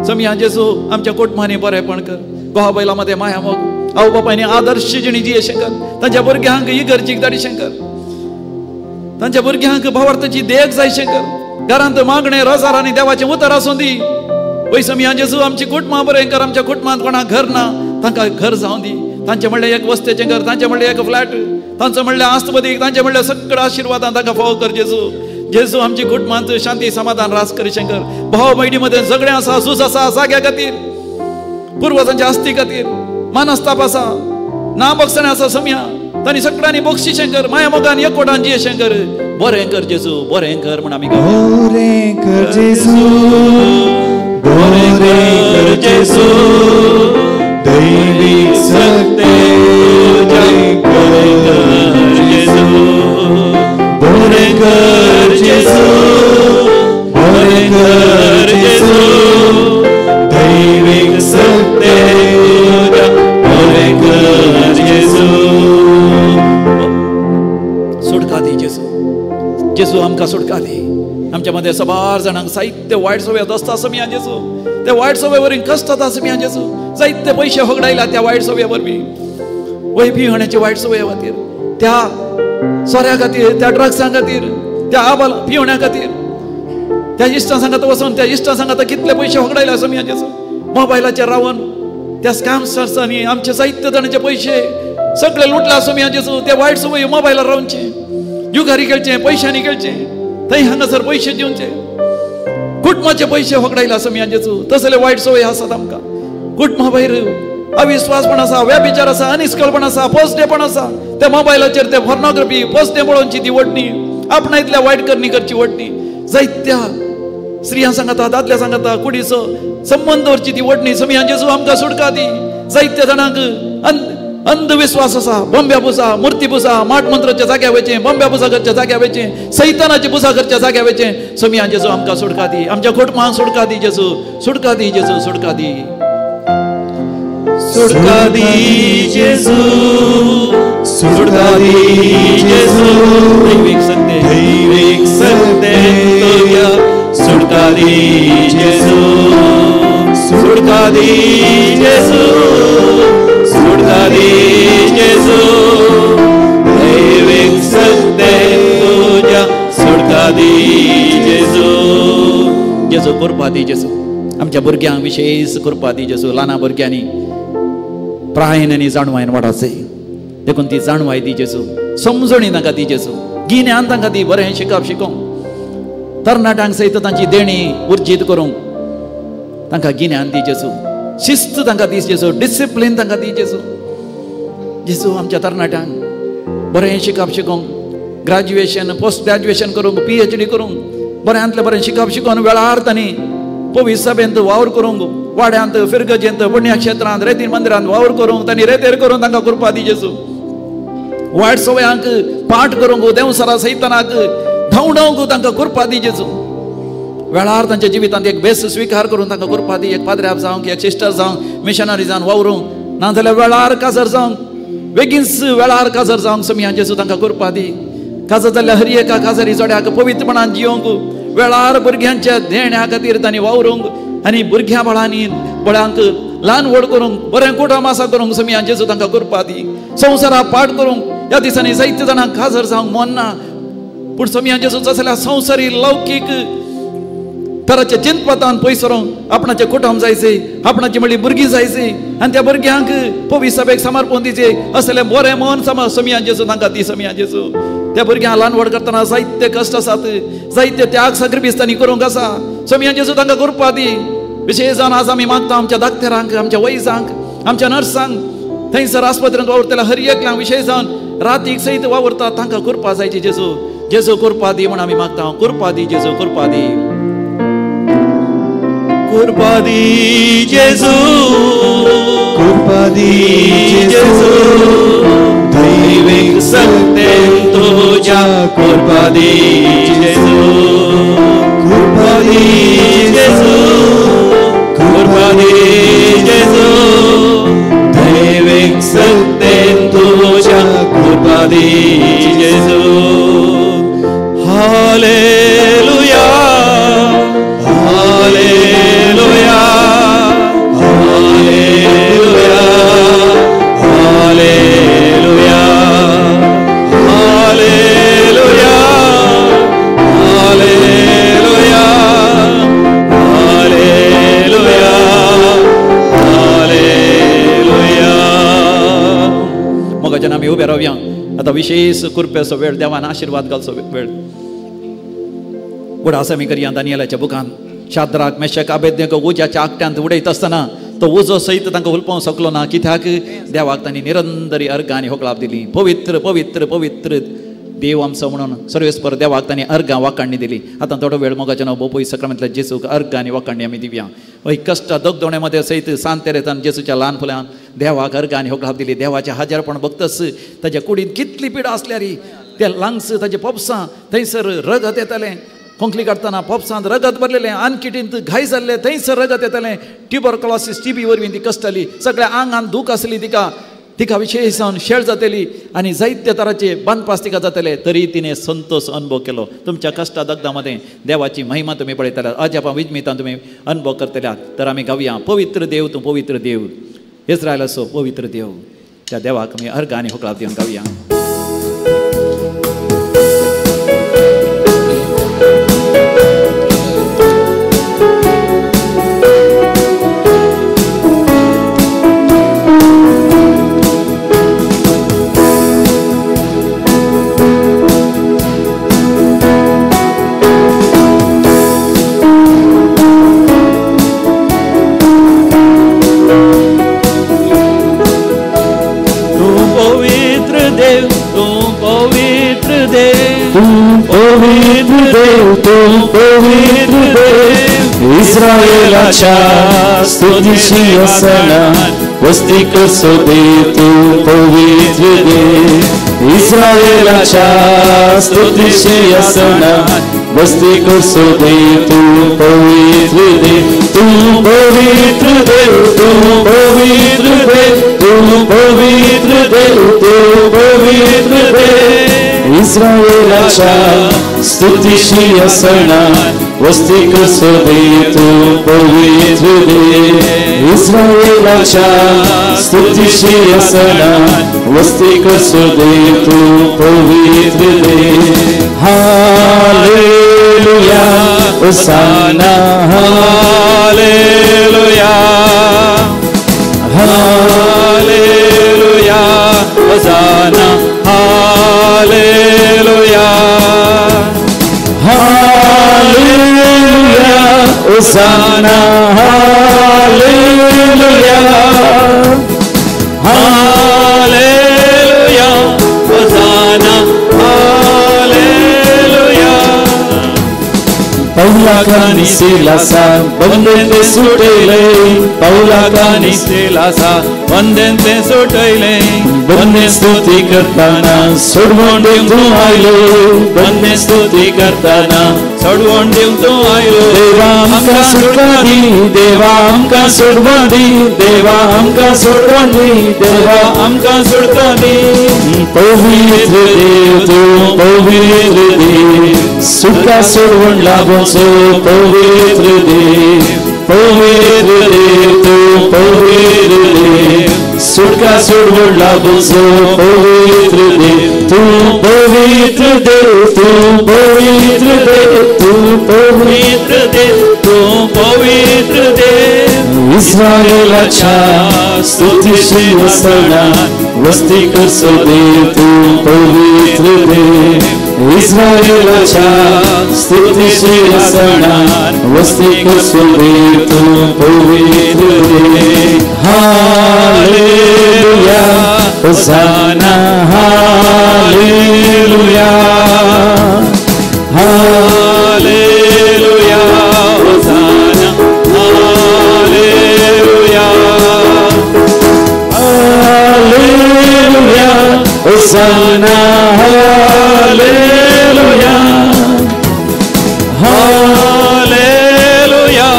समिया जेजू आमच्या कुटुंबांनी बरेंपण कर. घोवा बायलां मदें माया मोग, आवय बापायनी आदर्श जिणी जियेशें कर. तांच्या भुरग्यांक इगर्जीक धाडिशें कर. तांच्या भुरग्यांक भावार्थाची देख जायशें कर. घरांत मागणें रोजार आनी देवाचें उतर आसूं दी. वय समिया जेजू आमची कुटुंबां बरें कर. आमच्या कुटुंबांत कोणाक घर ना तांकां घर जावं दी. तांचें म्हणल्यार एक वस्तेचें घर, तांचें म्हणल्यार एक फ्लॅट, तांचो म्हणल्यार आस्तबदीक, तांचें म्हणल्यार सगळ्या आशिर्वादान तांकां फावो कर जेजू. जेजू आमची कुटुंबांत शांती समाधान रास करीशें कर. भाव भयणी मदें झगडें आसा, झूज आसा, जाग्या खातीर, पुर्वजांच्या आस्ती खातीर मानस्ताप आसा, ना बक्षणें आसा समिया. तांणी सगळ्यांनी बक्षिशें कर. माया मोगान एकवटान जियेशें कर. बरें कर जेजू बरें कर म्हण आमी बरें कर जेजू बरें कर जेजू दैवीक सक्ते. बरें कर जेजू बरें कर जेजू बरें कर जेजू दैवीक सक्ते. बरें कर जेजू. सुटका दी जेजू. जेजू आमकां सुटका दी. आमच्या मदें सबार जाणांक जायते वायट सवय दसता समिया जेजू. ते वायट सवय वरवीं कश्ट जाता समिया जेजू. जायते पयशे होगडायला त्या वायट सवये वरवीं. वय पिवण्याची वायट सवये खातीर, त्या सोऱ्या खातीर, त्या ड्रग्सां खातीर, त्या आबाल पिवण्या खातीर, त्या इश्टां सांगात वचून त्या इश्टां सांगात कितले पयशे होगडायला समिया जेजू. मोबायलाचेर रावन त्या स्कॅमस्टर्सांनी आमचे जायते जाणांचे पयशे सगळे लुटला समिया जेजू. ते वायट सवय मोबायलार रावचे, जुगारी खेळचे, पयशांनी खेळचे, थंय हांगासर पयशे दिवचे, कुटुंबाचे पयशे होगडायला समिया जेजू. तसले वायट सवय आसात आमकां. कुटुंबा भायर अविश्वासपण आसा, व्यभिचार आसा, अनिस्कळपण आसा, पोसडेपण आसा. त्या मोबायलाचेर ते पोर्नोग्राफी पोसडे पळोवची ती वडणी, आपणा इतल्या वायट करणी करची वडणी. जायत्या स्त्रियां सांगता, दादल्या सांगता, कुडीचो संबंद दवरची ती वडणी. समिया जेजू आमकां सुटका दी. जायत्या जाणांक अंधविश्वास आसा. बॉम्ब्या पुजा, मुर्ती पुजा, माट मंत्राच्या जाग्या वयचें, बॉम्ब्या पुजा करच्या जाग्या वयचें, सैतानाची पुजा करच्या जाग्या वयचें. समिया जेजू आमकां सुटका दी. आमच्या कुटुंबांक सुटका दी जेजू. सुटका दी जेजू. सुटका दी. सुटका दी जेजू सुटका दी जेजू दैवीक सक्ते दैवीक सक्ते. सुटका दी जेजू सुटका दी जेजू सुटका दी जेजू दैवीक सक्ते तुज्या. सुटका दी जेजू. जेजू कृपा दी जेजू. आमच्या भुरग्यांक विशेष कृपा दी जेजू. ल्हाना भुरग्यांनी प्रायन आनी जाणवायन वाडाचे देखून ती जाणवाय दी जेजू. समजणी तांकां दी जेजू. गिन्यान तांकां दी. बरें शिकप शिकोवंक तरणाट्यांक सयत तांची देणी उर्जीत करूंक तांकां गिन्यान दी जेजू. शिस्त तांकां दी जेजू. डिसिप्लीन तांकां दी जेजू. जेजू आमच्या तरणाट्यांक बरें शिकप शिकोवंक, ग्रॅज्युएशन पोस्ट ग्रॅज्युएशन करूंक, PhD करूंक, बऱ्यांतलें बरें शिकप शिकोवन वेळार तांणी पवित्र सभेंत वावर करूंक, वाड्यांत, फिरगजेंत, पुण्यक्षेत्रांत, रेतीन मंदिरांत वावर करूंक तांणी रेतेर करून तांकां कृपा दी जेजू. वायट सवयांक पाठ करूंक, देंवसरा सैतानाक धांवडावंक तांकां कृपा दी जेजू. वेळार तांच्या जिवितांत एक बेस स्विकार करून तांकां कृपा दी. एक पाद्र्याब जावंक, एक सिस्टर जावंक, मिशनरी जावन वावरूंक, नाजाल्यार वेळार काजर जावंक, बेगीनच वेळार काजर जावंक सोमया जेजू तांकां कृपा दी. काजर जाल्ल्या हर एका काजरी जोड्याक पवित्रपणान जियोंक, वेळार भुरग्यांच्या देण्या खातीर तांणी वावरूंक आनी भुरग्यां बाळांनी बळांक ल्हान व्हड करूंक, बरें कुटुंब आसा करूंक सोमया जेजू तांकां कृपा दी. संवसारा पाठ करूंक ह्या दिसांनी जायते जाणांक काजर जावंक मन ना, पूण सोमया जेजू जाल्यार संवसारी लौकीक तराच्या चिंतपातान पयस व्हरूंक आपणाचें कुटुंब जायचें, आपणाची म्हणली भुरगीं जायची आनी त्या भुरग्यांक पवित्र सभेक समर्पण दिवचें असलें बरें मन सोमया जेजू तांकां दी. सोमया जेजू त्या भुरग्यांक ल्हान व्हड करतना जायते कश्ट आसात, जायते त्याग साक्रिफीस तांणी करूंक आसा. सोमया जेजू तांकां कृपा दी. विशेश जावन आज आमी मागता आमच्या दाक्तेरांक, आमच्या वैजांक, आमच्या नर्सांक, थंयसर आस्पत्रेंत वावुरतल्या हर एकल्यांक, विशेश जावन रातीक सयत वावुरता तांकां कृपा जायची. जेजू जेजू कृपा दी म्हूण आमी मागता. कृपा दी जेजू, कृपा दी, कृपा दी जेजू, कृपा दी जेजू, दैवीक सत्तेन तुज्या कृपा दी जेजू, कृपा दी जेजू, कृपा दी जेजू, दैवीक सत्तेन तुज्या कृपा दी जेजू. हालेलुया, हालेलुया, हालेलुया, हालेलुया, हालेलुया, हालेलुया, हालेलुया, हालेलुया. मोगाच्यान आमी उबे रावया. आतां विशेष कृपेचो वेळ, देवान आशिर्वाद घालचो वेळ. उडास आमी करया दानियलाच्या बुकान शाद्राक मेशक आबेदनेगो उज्याच्या आकट्यांत उडयत आसतना तो उजो सयत तांकां हुलपोवंक शकलो ना, कित्याक देवाक तांणी निरंतरी अर्गां आनी होकळाप दिली. पवित्र पवित्र पवित्र देव आमचो म्हणून सर्वेस्पर देवाक तांणी अर्गां वाकाणणी दिली. आतां थोडो वेळ मोगाचें नांव बोपोई सक्रामेंतल्या जेजूक अर्गां आनी वाकाणणी आमी दिवया. हय कश्ट दगदोणे मदें सयत सांत तेरेसान जेजूच्या ल्हान फुलान देवाक अर्गां आनी होकळाप दिली. देवाचें हाजेरपण भक्तस ताच्या कुडींत कितली पिडा आसल्यार ते लंग्स ताजे पोपसां थंयसर रगत येतालें. खोंकली काडटना पोपसांत रगत भरलेलें, आनकिटींत घाय जाल्ले थंयसर रगत येतालें. ट्युबरक्लॉसिस टीबी वरवीं ती कश्टली, सगळ्या आंगान दूख आसली तिका, तिका विशेश जावन शेळ जातली आनी जायते तराचे बांदपास तिका जातले, तरी तिणें संतोष अनुभव केलो. तुमच्या कश्टा दगदा मदें देवाची महिमा तुमी पळयतल्यात, अजापां विजमितां तुमी अनुभव करतल्यात. तर आमी गावया पवित्र देव तूं पवित्र देव, इस्रायलाचो पवित्र देव. त्या देवाक आमी अर्गां आनी होकळाप दिवन गावया. इस्रायलाच्या स्तुतीशी असना वस्ती कसो दे तूं पवित्र देव, इस्रायलाच्या स्तुतीशी असना वस्ती कसो दे तूं पवित्र देव, तूं पवित्र देव, तूं पवित्र देव, तूं पवित्र देव, तूं पवित्र देव. इस्रायलाच्या स्तुतीशी असना वस्ती कसो दे तूं पवित्र देव, इस्रायलाच्या स्तुतीशी असना वस्ती कसो दे तूं पवित्र देव. हालेलुया, होसाना, हालेलुया, हालेलुया, होसाना, हालेलुया, हालेलुया, होसाना, हालेलुया, हालेलुया, होसाना, हालेलुया. पहिला पौलाकानी सिलासा बंदें ते सुटयले पौलाकानी सिलासा बंदें ते सुटयले बंदे स्तुती करताना सोडवण दिवंक तूं आयलो बंदे स्तुती करताना सोडवण दिवंक तूं आयलो देवा आमकां सुटका दी देवा आमकां सोडवण दी देवा आमकां सोडवण दी देवा आमकां सुटका दी पवित्र देव तूं पवित्र देव सुटका सोडवण लाभोचो पवित्र देव पवित्र देव तूं पवित्र देव सुटका सोडवण लाभोचो पवित्र देव तूं पवित्र देव तूं पवित्र देव तूं पवित्र देव तूं पवित्र देव इस्रायलाच्या स्तुतीशी वसना वस्ती करचो देव तूं पवित्र देव इस्रायलाच्या स्तुतीशी वसना वस्ती करचो देव तूं पवित्र देव हालेलुया होसाना हालेलुया हालेलुया होसाना हालेलुया हालेलुया होसाना हालेलुया हालेलुया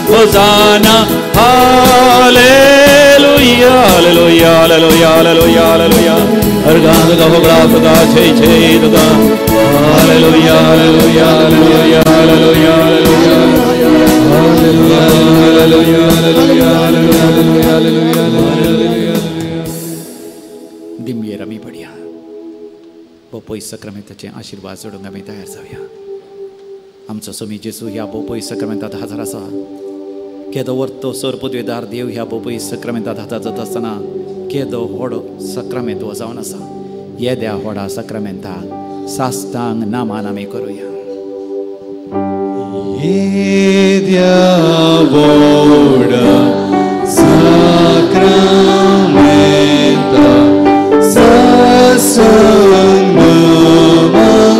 होसाना हालेलुया हालेलुया हालेलुया हालेलुया हालेलुया अर्गा तुका होगळा तुका छे छे तुका हालेलुया हालेलुया हालेलुया हालेलुया हालेलुया हालेलुया हालेलुया हालेलुया हालेलुया. दिमयेर आमी पडया बोपोय सक्रामेंताचे आशिर्वाद जोडूंक आमी तयार जावया. आमचो स्वामी जेजू ह्या बोपोय सक्रामेंतात हजर आसा. केदो वर्तो सर पदवेदार देव ह्या बोपोय सक्रामेंतात हजर जाता आसतना केदो व्हड सक्रामेंत हो जावन आसा. येद्या व्हडा सक्रामेंताक साष्टांग नामान आमी करुया. येद्या व्हडा सक्रामेंता साष्टांग नामान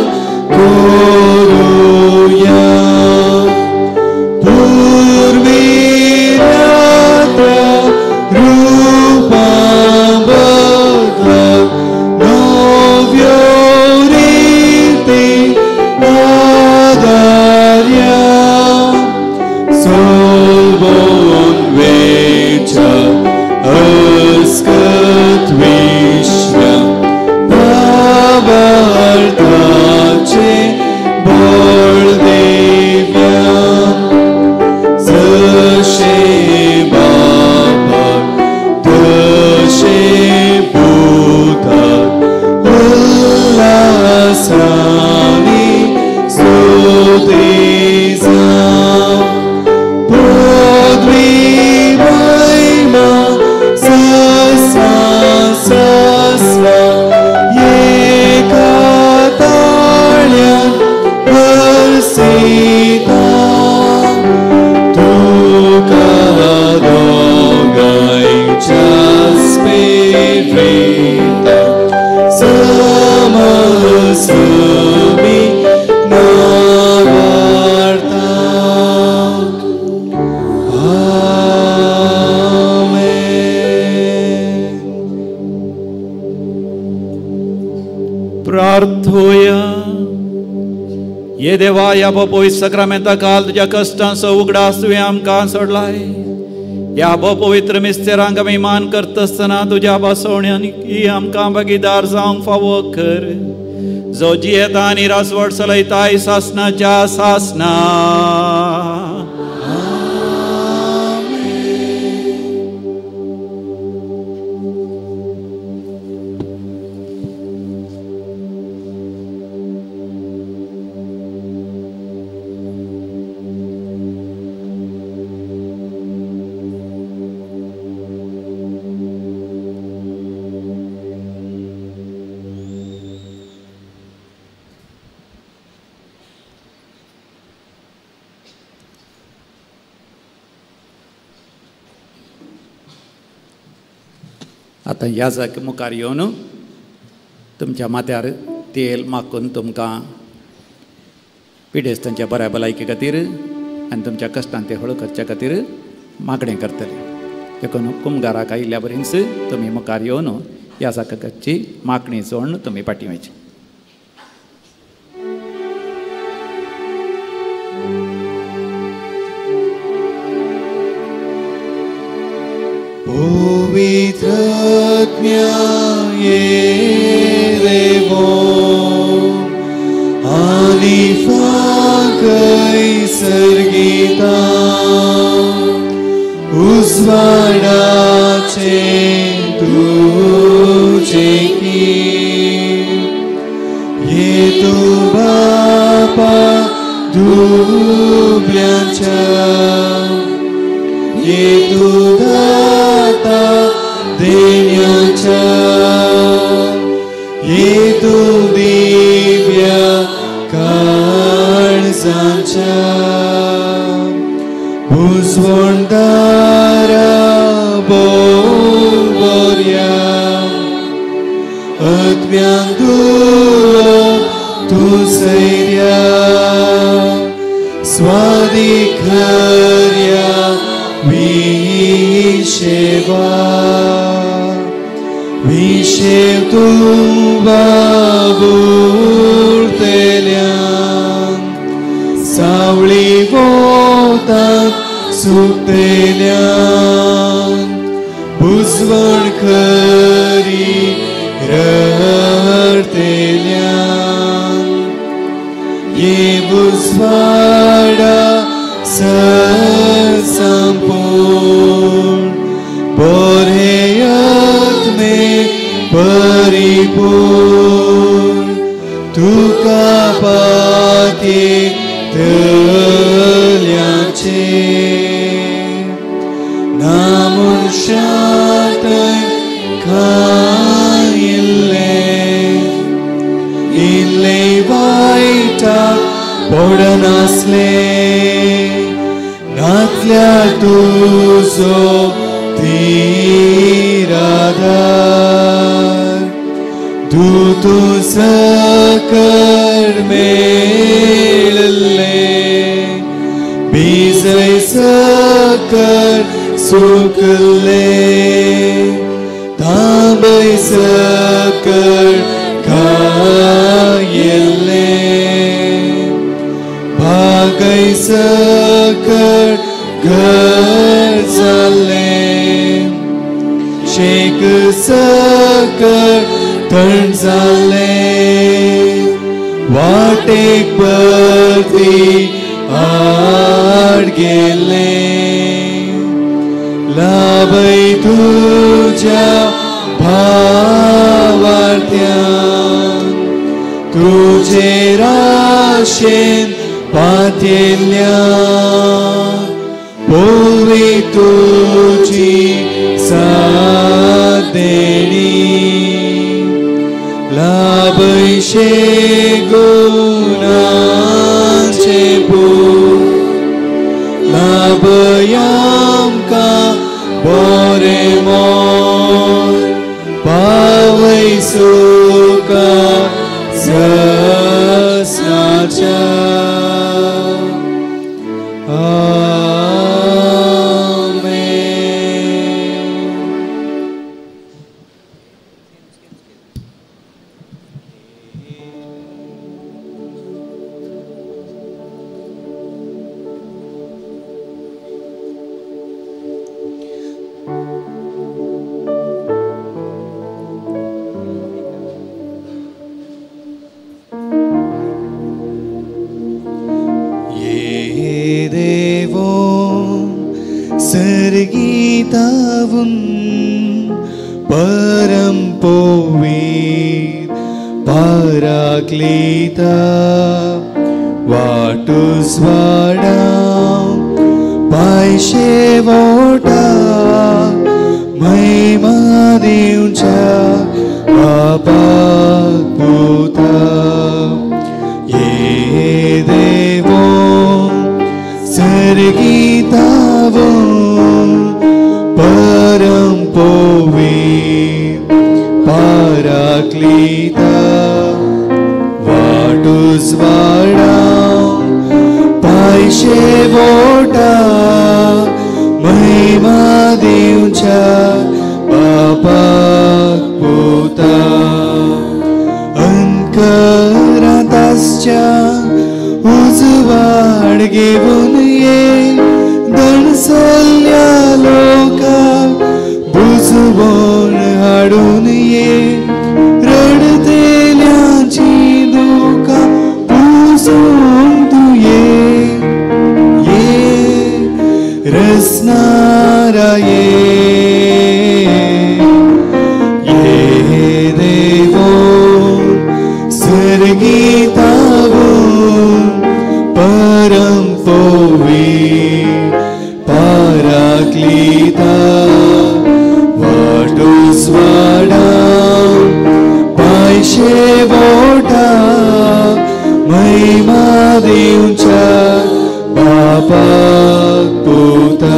करुया. पूर्विल्ल्या रुपा बदला नव्यो रिती आदार्या सोबोन वेच्या अस्कत विश्व्या भावार्थाचे बळ देव्या जशे बापाक तशे पुताक उल्हासानी स्तुती जावं. पदवी महिमा सस्वा सस्वा एका ताळ्यान भरसिता तुका दोगांयच्या स्पिरिता समसमी नावार्ता. आमेन. प्रार्थोया. ये देवा ह्या बोपोय सक्रामेंता काल तुज्या कश्टांचो उगडास तुवें आमकां सोडलाय. ह्या पवित्र मिस्तेरांक आमी मान करता आसतना तुज्या बसवण्यान ही आमकां भागीदार जावंक फावो कर जो जियेता आनी राजवट चलयताय सासनाच्या सासना. आतां ह्या जाग मुखार येवन तुमच्या माथ्यार तेल माखून तुमकां पिडेस्तांच्या बऱ्या भलायके खातीर आनी तुमच्या कश्टान ते हळू करच्या खातीर मागणें करतले. देखून कुमगाराक आयिल्ल्या बरीच तुमी मुखार येवन ह्या जाकाची मागणी जोडून तुमी फाटीं वयची. पवित्र आत्म्या ये देवो आनी फाकय सर्गिता उजवाडाचे तुझे की ये तू बापा दुबल्यांच्या ये तू दाता देण्याच्या ये तू दिव्या काळजाच्या उजवणदारा बोर्या आत्म्यांक दुलो तूं सैर्या स्वादिखर्या विशेवा विशेव तूं बाबुरतेल्यान सावळी वोतांत सुकतेल्यान बुजवण खरी रडतेल्यान ये बुजवाडा संपूर्ण बोरेयत्मे परिपूर्ण तुका पाती तल्याचे ना मनशांत खायिल्ले इल्ले वायटाक पडनासले नातल्या तुजो तिराधार दूतू सकड मेळले बीजय सकड सुकले तांबय सकड खायिल्ले भागय सकड घर जालें शेक सकड थंड जालें वाटेक परती आड गेलें लाभय तुज्या भावार्थ्यान तुजे राशेन पातेल्या पोवी तुजी सादेणी लाभयशे गुणांचे पूर लाभयामकां बोरे मोर पावय सुका ससनाच्या. परम पवित्र पराक्लीता वाटुस्वाडा पायशे वोटा महिमा दिवच्या बापाक पुता ये देवो सर्गीतावो परम पवित्र पराक्लीता वाटुस्वाडा पायशे बोटा महिमा दिवच्या बापाक पुता अंकरांत आसच्या उजवाड घेवन ये दणसल्ल्या लोकांक बुजवण हाडून ये रडतेल्यांची दुकां पुसून तूं ये ये रसनारा ये ये देवो सर्गीतावो परम पोवी पाराक्लीता वाटोस्वाडा पायशे बोटा महिमा दिवच्या बापाक पुता.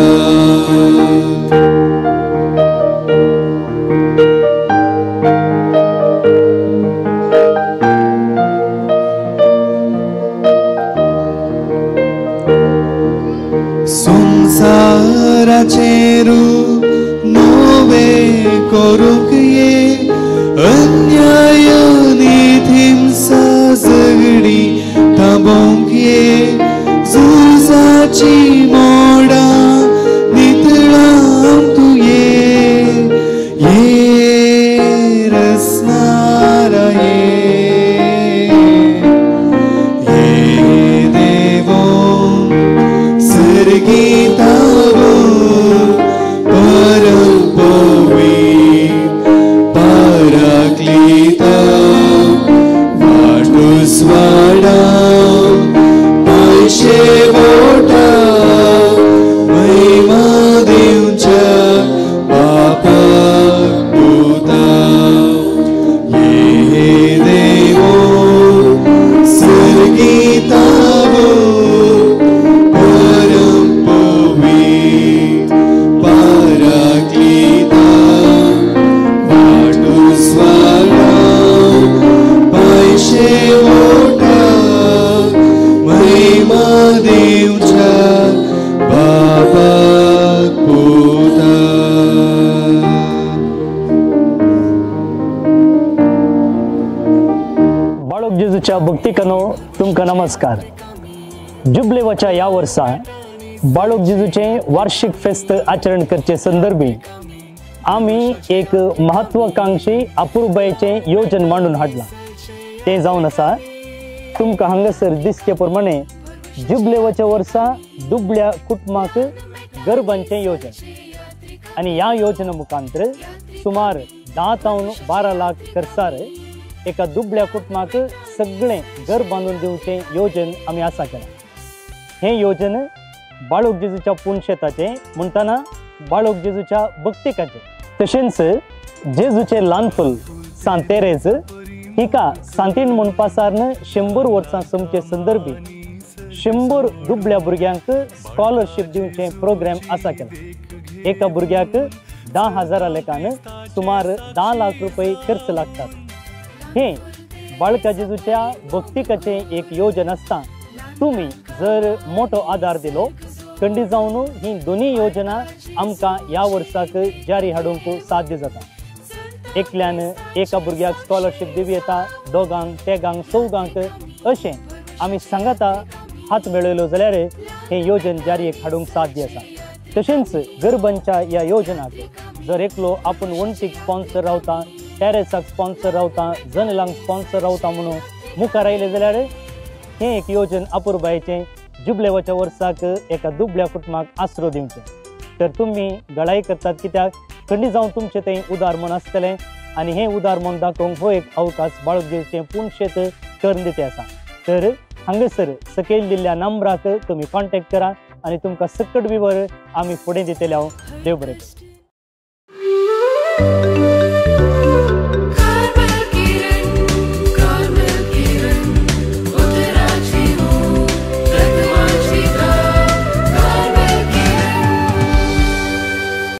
संसाराचेर नवे करूंक ये अन्याय हिंसा झगडी थांबोवंक ये झुजाची मोडां नितळावंक तूं ये ये रसनारा ये ये देवो सर्गीतावो परम पोवी पाराक्लीता वाटोस्वाडा पायशे बोटा महिमा दिवच्या बापाक पुता ये देवो सर्गीतावो परम पोवी पाराक्लीता वाटोस्वाडा पायशे बोटा महिमा दिवच्या बापाक पुता. बाळक जेजूच्या भक्तिकानो तुमकां नमस्कार. जुबलेवाच्या ह्या वर्सा बाळक जेजूचें वार्षिक फेस्त आचरण करचे संदर्भी आमी एक महत्वाकांक्षी अपुरबायेचें योजन मांडून हाडलां. तें जावन आसा तुमकां हांगासर दिसचे प्रमाणे जुबलेवाच्या वर्सा दुबळ्या कुटुंबाक गरबांचें योजन आनी ह्या योजना मुखांतर सुमार 10 तावन 12 लाख खर्चार एका दुबळ्या कुटुंबाक सगळें घर बांदून दिवचें योजन आमी आसा केलां. हें योजन बाळक जेजूच्या पुनशेताचें म्हणटना बाळक जेजूच्या भक्तिकाचें तशेंच जेजूचें ल्हानफूल सांत तेरेज हिका सांतीन म्हणपासारन 100 वर्सां सोमचे संदर्भी 100 दुबळ्या भुरग्यांक स्कॉलरशीप दिवचें प्रोग्राम आसा केला. एका भुरग्याक 10,000 लेखान सुमार 10 लाख रुपये खर्च लागतात. हें बाळका जेजूच्या भक्तिकाचें एक योजन आसता. तुमी जर मोठो आदार दिलो खंडीत जावन ही दोनूय योजना आमकां ह्या वर्साक जारी हाडूंक साध्य जाता. एकल्यान एका भुरग्याक स्कॉलरशीप दिवं येता, दोगांक, तेगांक, चौगांक अशें आमी सांगाता हात मेळयलो जाल्यार हें योजन जारी हाडूंक साध्य आसा. तशेंच गरबांच्या ह्या योजनाक जर एकलो आपूण वण्टीक स्पॉन्सर रावता, टॅरेसाक स्पॉन्सर रावता, जनेलांक स्पॉन्सर रावता म्हणून मुखार आयलें जाल्यार हें एक योजन अपुरबायेचें जुबलेवाच्या वर्साक एका दुबळ्या कुटुंबाक आसरो दिवचें. तर तुमी गळाय करतात कित्याक खंडीत जावन तुमचें थंय उदार मन आसतलें आनी हें उदार मन दाखोवंक हो एक अवकाश बाळक जेजूचें पुनशेत करून दिते आसा. तर हांगासर सकयल दिल्ल्या नंबराक तुमी कॉन्टेक्ट करा आनी तुमकां सकट विवर आमी फुडें दितले. हांव देव बरें करूं.